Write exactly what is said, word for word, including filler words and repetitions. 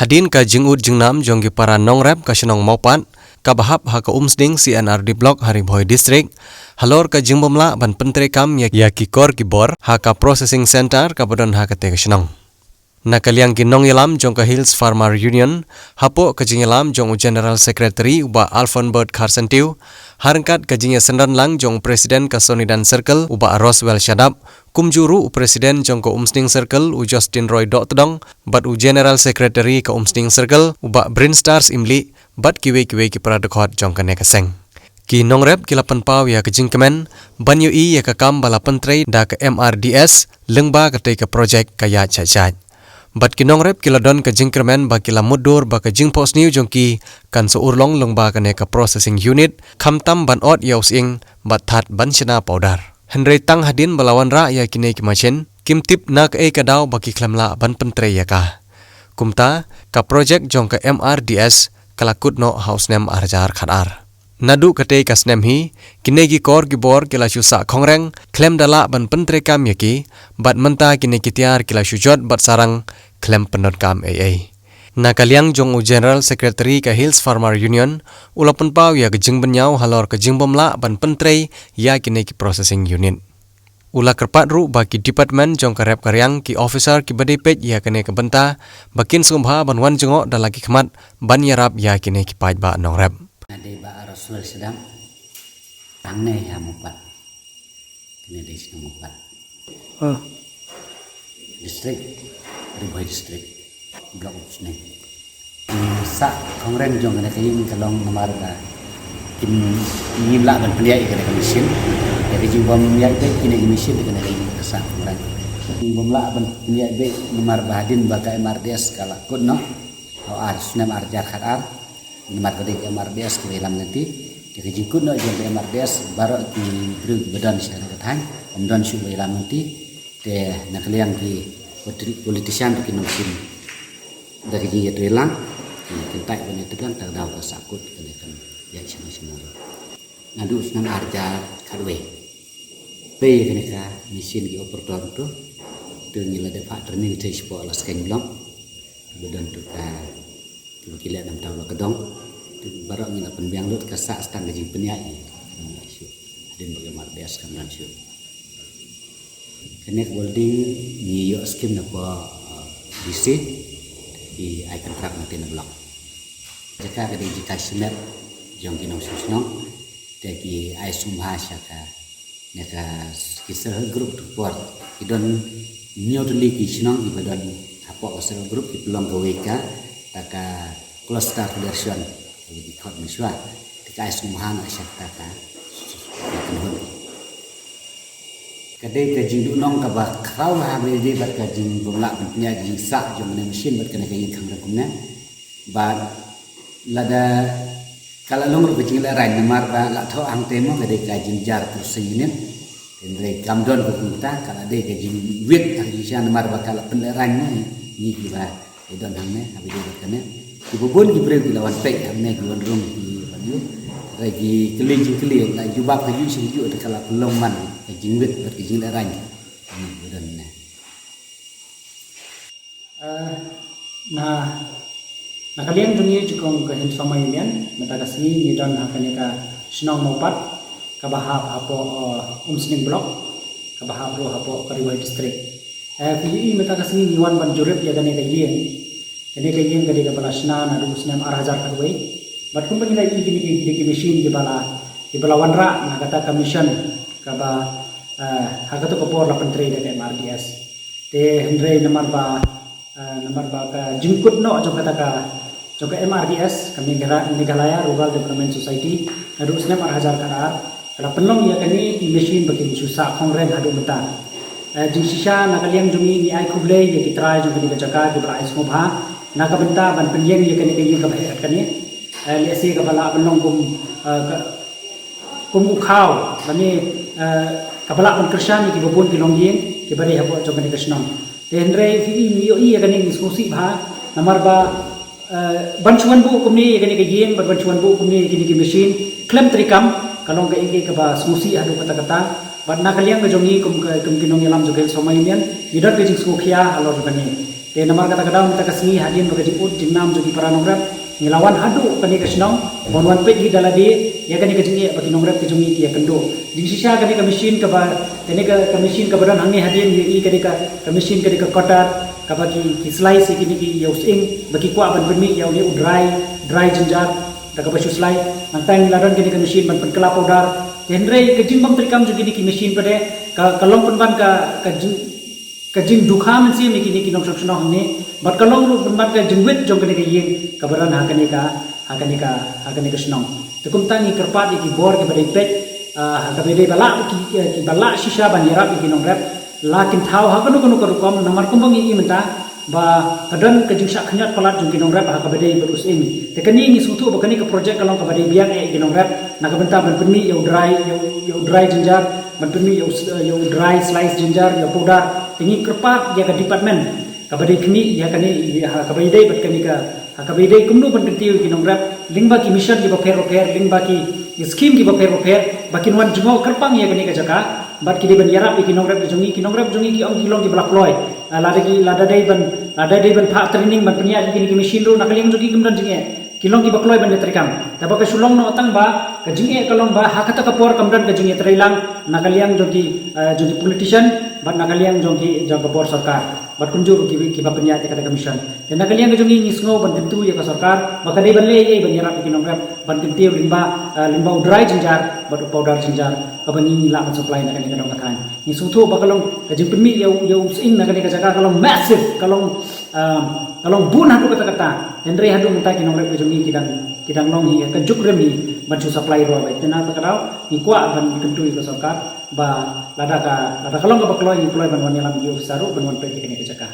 Hadien ka jingud jingnam jong ki para nongrep ka shnong Mawpat, kaba hap ha ka Umsning C&RD Block ha Ri Bhoi District, halor ka jingbymlah ban pyntreikam ïa, ïa ki kor ki bor ha ka processing center kaba don ha katei ka shnong. Na ka liang ki nongïalam jong ka Hills Farmer Union, hapoh ka jingïalam jong u General Secretary u Bah Alfonbert Kharsentiw, ha ryngkat ka jingïasyndon lang jong u President ka Sonidan Circle u Bah Roswell Shadap, kumjuh ruh u President jong ka Umsning Circle u Justin Roy Dohtdong, bad u General Secretary ka Umsning Circle u Bah Brinstars Imlieh, bad kiwei kiwei ki para dkhot jong kane ka seng. Ki nongrep ki la pynpaw ïa ka jingkmen ban ïohi ïa ka kam ba la pyntrei da ka M R D S lyngba katei ka projek ka ïaid shait shait. Bad ki nongrep ki la don ka jingkyrmen ba ki la mutdur ba ka jingphohsniew jong ki kan sa urlong lyngba kane ka processing unit, khamtam ban ot ïa u sying bad thad ban shna powder. Hynrei tang hadien ba la wanrah ïa kine ki machine, kim tip na kaei ka daw ba ki khlem lah ban pyntrei ïa ka. Kumta, ka projek jong ka M R D S ka la kut noh ha u snem ar hajar khatar. Naduh katei ka snem hi, kine ki kor ki bor ki la shu sah khongreng, khlem da lah ban pyntreikam ïa ki, bad mynta kine ki tiar ki la shu jot bad sarang, khlem pyndonkam ei ei. Na ka liang jong u General Secretary ka Hills Farmer Union, u la pynpaw ïa ka jingbynñiaw halor ka jingbymlah ban pyntrei ïa kine ki processing unit. U la kyrpad ruh ba ki department jong ka rep ka riang, ki officer kiba dei peit ïa kane ka bynta, ba kin sngewbha ban wan jngoh da la ki khmat ban ïarap ïa kine ki paidbah nongrep. Nga dei Bah Roswell Shadap, hangne ha Mawpat. Kane dei shnong Mawpat. Oh. District, Ri Bhoi District, Block Umsning. Sah khongreng jong kane ka ïing ka long namar ba kim, ngim lah ban pynïaid ïa kane ka machine. Ïa ka jingbym ïaid beit kine ki machine, ïa kane ka ïing ka sah khongreng. Ngim lah ban pynïaid beit namar ba hadien ba ka M R D S ka la kut noh ha u ar snem ar hajar khatar. Namar ka dei ka M R D S kiba ïalam lynti. Te ka jingkut noh jong ka M R D S, baroh ki briew kiba don sha kane ka thaiñ, ym don shuh ba ïalam lynti. Te na ka liang ki politi-, politician ruh ki nongshim da ka jingïatreilang, ki kyntait ban ïatreilang, ta ka daw ka sah kut, kane kan ïaid shano shano ruh. Naduh snem ar hajar khatwei. Pei kane ka machine ki operator to, to ngi la dep phah training te shapoh Laskeiñ Block. Ba don to ka, kiba ki leh namar ta la ka dong. To baroh ngi la pynbiang lut, ka sah tang ka jingpynïaid. Hadien ba ka M R D S kam don shuh. Kane ka building ngi ïoh skim na ka, uh, D C, ki ai kontrak na te na block. Jaka ka dei jaka shimet jong ki nongshong shnong, te ki ai sngewbha sha ka, ne ka, ki self help group to por. Ki don hynñiew tylli ki shnong kiba don hapoh ka self help group, ki pynlong kawei ka, ta ka cluster federation, kaba ki khot mynshuwa. Te ka ai sngewbha noh sha kata ka, ka kynhun. Ka dei ka jingduhnong kaba khraw ha ba ïadei bad ka jingbymlah ban pynïaid jingsah jong kane ka machine bad kane ka ïing khang rang kumne. Bad lada ka la long ruh ka jinglehrain namar ba la thoh hangtei mo ka dei ka jingjar kyrsiang ïa ngi. Hynrei kam don ka kumta, ka la dei ka jingwit ha ka jingshisha namar ba ka la pynlehrain mo ngi kiba Ïa don hangne, ha video bad kane. Kiba bun ki briew ki la wan peit hangne, ki wan rung ki wan ïoh. Hynrei ki kylli jingkylli, la jubab kajuh shi kajuh, te ka la pynlong man ka jingwit bad ka jinglehrain. Hangne, ïa don hangne. Eh, na, na ka liang jong ngi jingkong ka Hill Farmer Union, mynta ka sngi ngi don ha kane ka shnong Mawpat, kaba hap hapoh, eh, Umsning Block, kaba hap ruh hapoh ka Ri Bhoi District. Eh, phi ïohi mynta ka sngi ngi wan ban jurip ïa kane ka ïing. Kane ka ïing ka dei kaba la shna naduh u snem ar hajar khatwei. Bad kumba ngi la ïohi kine ki, kine ki machine kiba la, kiba la wanrah na kata ka mission kaba, eh, ha kato ka por la pyntrei da ka M R D S. Te hynrei namar ba, eh, namar ba ka jingkut noh jong kata ka, jong ka M R D S, ka Meghra-, Meghalaya Rural Development Society, naduh u snem ar hajar khatar, ka la pynlong ïa kane ki machine ba kin shu sah khongreng haduh mynta. Eh, jingshisha na ka liang jong ngi ngi ai khublei ïa ki trai jong kane ka jaka kiba la ai sngewbha na ka bynta ban pynïeng ïa kane ka ïing kaba heh kat kane. Eh, lehse kaba lah ban long kum, eh, ka, kum u khaw, lane, eh, kaba lah ban kyrshan ïa kiba bun ki longïing kiba dei hapoh jong kane ka shnong. Te hynrei phi ïohi ïa kane ngi sngewsih bha namar ba Eh, ban shu wan buh kumne ïa kane ka ïing, ban, ban shu wan buh kumne ïa kine ki machine, khlem treikam, ka long kaei kaei kaba sngewsih haduh katta katta. Bad na ka liang ka jong ngi kum ka, kum ki nongïalam jong ka Hill Farmer Union, ngi don ka jingsngewkhia halor kane. Te namar kata ka daw mynta ka sngi hadien ba ka jingud jingnam jong ki para nongrep, ngi la wan haduh kane ka shnong ban wan peit hi da lade ïa kane ka jingeh ba ki nongrep ki jong ngi ki ïa kynduh. Jingshisha kane ka machine kaba, kane ka, ka machine kaba don hangne hadien ïa i kane ka, ka machine kane ka cutter kaba ki, ki slice ïa kine ki ïa u sying ba ki kwah ban pynmih ïa une u dry, dry ginger. Da kaba shu slai, nangta ngi la don kine ki machine ban pynkylla powder. Te hynrei ka jingbym treikam jong kine ki machine pat de ka, ka long pynban ka, ka jing, ka jingdukha mynsiem ïa kine ki nongshong shnong hangne. Bad ka long ruh pynban ka jingwit jong kane ka ïing kaba don ha kane ka, ha kane ka, ha kane ka shnong. Te kumta ngi kyrpad ïa ki bor kiba dei peit, ah, ha kaba dei ba lah ki, eh, kiba lah shisha ban ïarap ïa ki nongrep. La kin thaw ha kano kano ka rukom namar kumba ngi i mynta ba ka don ka jingshah khynñiot palat jong ki nongrep ha kaba dei bad u sying. Te kane ngi sngewthuh ba kane ka project ka long kaba dei biang eh ïa ki nongrep na ka bynta ban pynmih ïa u dry, ïa u, ïa u dry ginger, ban pynmih ïa u s-, ïa u dry slice ginger, ïa u powder. Te ngi kyrpad ïa ka department kaba dei khmih ïa kane, ïa ha kaba dei bad kane ka, ha kaba dei kumno ban kyntiew ïa ki nongrep lyngba ki mission kiba pher bapher, lyngba ki, ki scheme kiba pher bapher ba kin wan jngoh kyrpang ïa kane ka jaka. Bad ki dei ban ïarap ïa ki nongrep ki jong ngi, ki nongrep jong ngi ki ong ki long kiba la kloi. Ah, lada ki, lada dei ban, lada dei ban phah training ban pynïaid ïa kine ki machine ruh na ka liang jong ki kim don jingeh. Ki long kiba kloi ban ïatreikam. Te ba ka shu long noh tang ba ka jingeh ka long ba ha kata ka por kam don ka jingïatreilang na ka liang jong ki, eh, jong ki politician bad na ka liang jong ki, jong ka bor sorkar. Bad kumjuh ruh ki, kiba pynïaid ïa kata ka mission. Te na ka liang ka jong ngi ngi sngew ban kyntu ïa ka sorkar ba ka dei ban leh ei ei ban ïarap ïa ki nongrep ban kyntiew lyngba, eh, lyngba u dry ginger bad u powder ginger kaba ngi lah ban supply na kane ka dong ka thaiñ. Ngi sngewthuh ba ka long ka jingpynmih ïa u, ïa u sying na kane ka jaka ka long massive, ka long, ah, ka long bun haduh katta katta. Hynrei haduh mynta ki nongrep ka jong ngi ki dang, ki dang long hi ka juk rem hi ban shu supply ruh beit. Te na kata ka daw ngi kwah ban kyntu ïa ka sorkar ba lada ka, lada ka long kaba kloi ngi kloi ban wan ïalam ïa u officer ruh ban wan peit ïa kane ka jaka.